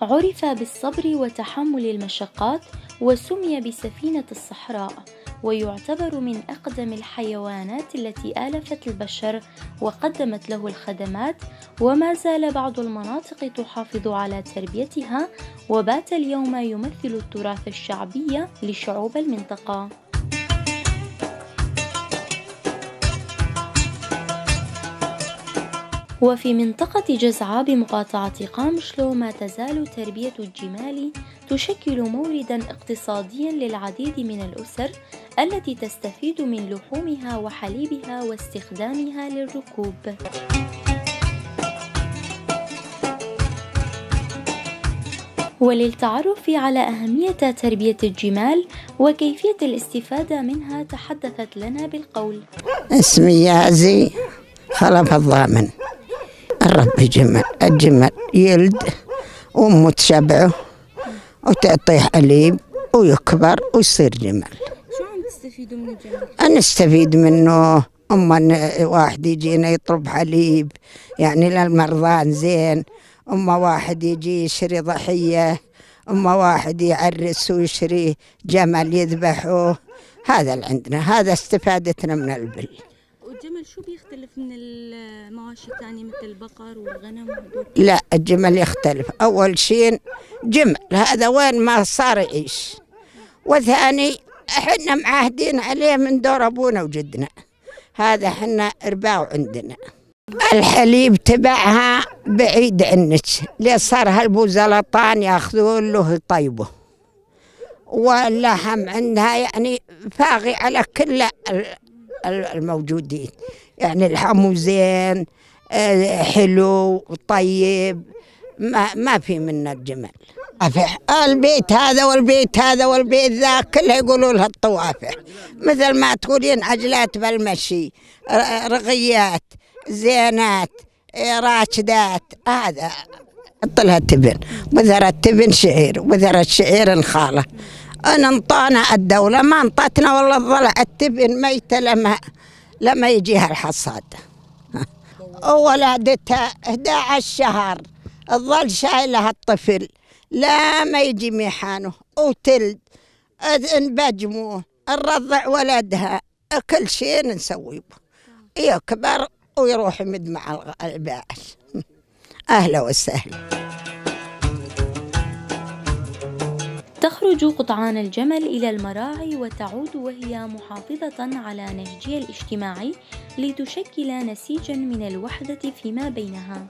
عرف بالصبر وتحمل المشقات، وسمي بسفينة الصحراء، ويعتبر من أقدم الحيوانات التي آلفت البشر وقدمت له الخدمات، وما زال بعض المناطق تحافظ على تربيتها، وبات اليوم يمثل التراث الشعبي لشعوب المنطقة. وفي منطقة جزعة بمقاطعة قامشلو ما تزال تربية الجمال تشكل موردا اقتصاديا للعديد من الأسر التي تستفيد من لحومها وحليبها واستخدامها للركوب. وللتعرف على أهمية تربية الجمال وكيفية الاستفادة منها تحدثت لنا بالقول: اسمي يازي خلف الضامن. الرب جمل، الجمل يلد وأمه تشبعه وتعطيه حليب ويكبر ويصير جمل. شو عم تستفيدوا من الجمل؟ نستفيد منه، أما واحد يجينا يطلب حليب يعني للمرضان زين، أما واحد يجي يشري ضحية، أما واحد يعرس ويشري جمل يذبحه. هذا اللي عندنا، هذا استفادتنا من البل. والجمل شو بيختلف من المواشي الثانية مثل البقر والغنم وهدول؟ لا، الجمل يختلف. أول شيء جمل هذا وين ما صار يعيش، وثاني احنا معاهدين عليه من دور أبونا وجدنا، هذا احنا رباو عندنا. الحليب تبعها بعيد عنك، ليه صار هالبوزلطان ياخذون له طيبه، واللحم عندها يعني فاغي على كل الموجودين، يعني الحمو زين، حلو طيب، ما في منا الجمل. البيت هذا والبيت هذا والبيت ذا كلها يقولوا لها الطوافح، مثل ما تقولين عجلات بالمشي، رغيات، زينات، راشدات. هذا حط لها تبن، بذرة تبن شعير، وبذرة شعير الخالة. أنا انطانا الدولة ما انطتنا والله، ضلع التبن ميتة لما يجيها الحصاد. ولادتها 11 شهر تظل شايلها الطفل لا ما يجي ميحانه وتلد، نبجموه، نرضع ولدها، كل شيء نسويه، يكبر ويروح يمد مع الباعث. أهلا وسهلا. تخرج قطعان الجمل إلى المراعي وتعود وهي محافظة على نهجها الاجتماعي لتشكل نسيجا من الوحدة فيما بينها.